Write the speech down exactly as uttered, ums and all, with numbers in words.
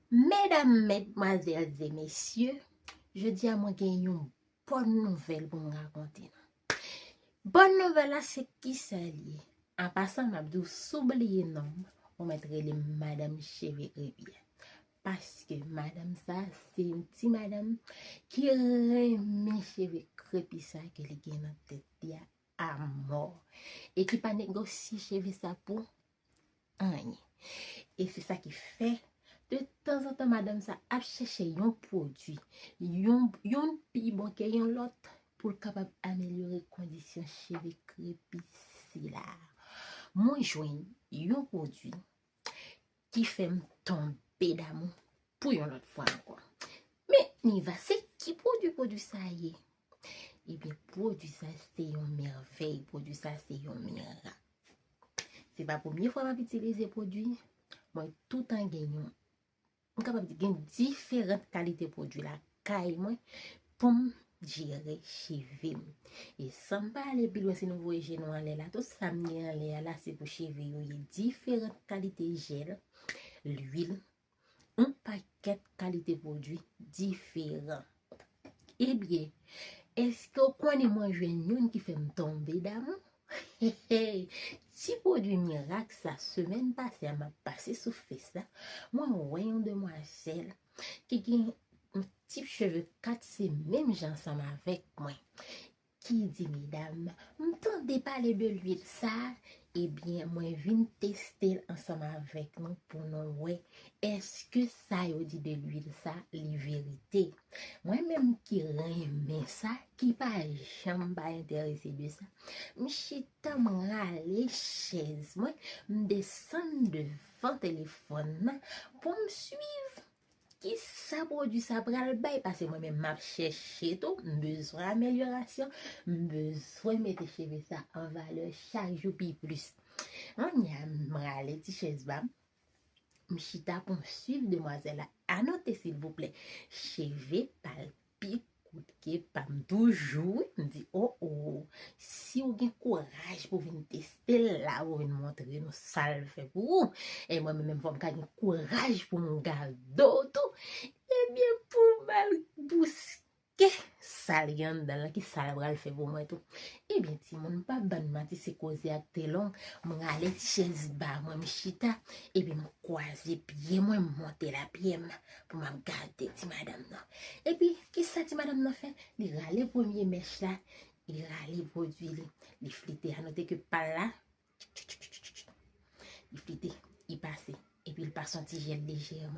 Medam, medmwazèl e mesye, jodi a mwen gen yon bòn nouvèl pou m rakonte nou. Bòn nouvèl la se kisa l ye? An pasan, m ap di w, si w bliye non m, ou mèt rele m Madanm Cheve Krepi a. Paske madanm sa, se yon ti madanm ki renmen cheve krepi sa ke li gen nan tèt li a amò. E ki pa negosye cheve sa pou anyen. E se sa ki fè, de tanzantan, madanm sa ap chèche yon pwodui, yon, yon pi bon ke yon lòt, pou l kapab amelyore kondisyon cheve krepi sila. Mwen jwenn yon pwodui ki fè m tonbe damou pou yon lòt fwa ankò. Men, Niva, se ki pwodui pwodui sa ye? Ebyen, pwodui sa se yon mèvèy, pwodui sa se yon mirak. Se pa premye fwa m ap itilize pwodui. Mwen toutan gen yon, m kapab di gen diferan kalite pwodui lakay mwen pou m jere cheve m. E san m pa ale pi lwen, si nou voye je nou anlè la, tout sa m gen anlè a la, se pou cheve yo ye. Diferan kalite jèl, lwil, yon pakèt kalite pwodui diferan. Ebyen, èske w konnen mwen jwenn youn ki fè m tonbe damou? Ti pwodui mirak sa, semèn pase a, m ap pase sou Face la, mwen wè yon demwazèl ki gen yon tip cheve kat se menm jan ansanm avèk mwen, ki di, medam, m tande pale de lwil sa, ebyen, mwen vin teste l ansanm avèk nou pou nou wè èske sa yo di de lwil sa, li verite. Mwen menm ki renmen sa, ki pa janm pa enterese de sa, m chita, m rale chèz mwen, m desann devan telefòn nan pou m swiv kisa pwodui sa pral bay, paske mwen menm m ap chèche tou, m bezwen amelyorasyon, m bezwen mete cheve sa an valè chak jou pi plis. Kounye a, m rale ti chèz pa m, m chita pou m swiv demwazèl la. Anote, silvouplè, cheve pa l pi kout ke pa m toujou, wi. M di, o, o, si w gen kouraj pou vin teste l la, pou vin montre nou sa l fè pou ou, e mwen menm fò m ka gen kouraj pou m gade w tou. Ebyen, pou m al bouske sa l gen anndan l lan, kisa l pral fè pou mwen tou. Ebyen, timoun, m p ap bann manti, se koze a k te long. M rale ti chèz ba mwen, m chita, epi m kwaze pye mwen, m monte lapyè m pou m ap gade ti madanm nan. Epi, kisa ti madanm nan fè? Li rale premye mèch la, li rale pwodui li, li flite. Anote ke pa l la, li flite, li pase, epi l pase yon ti jèl lejèman.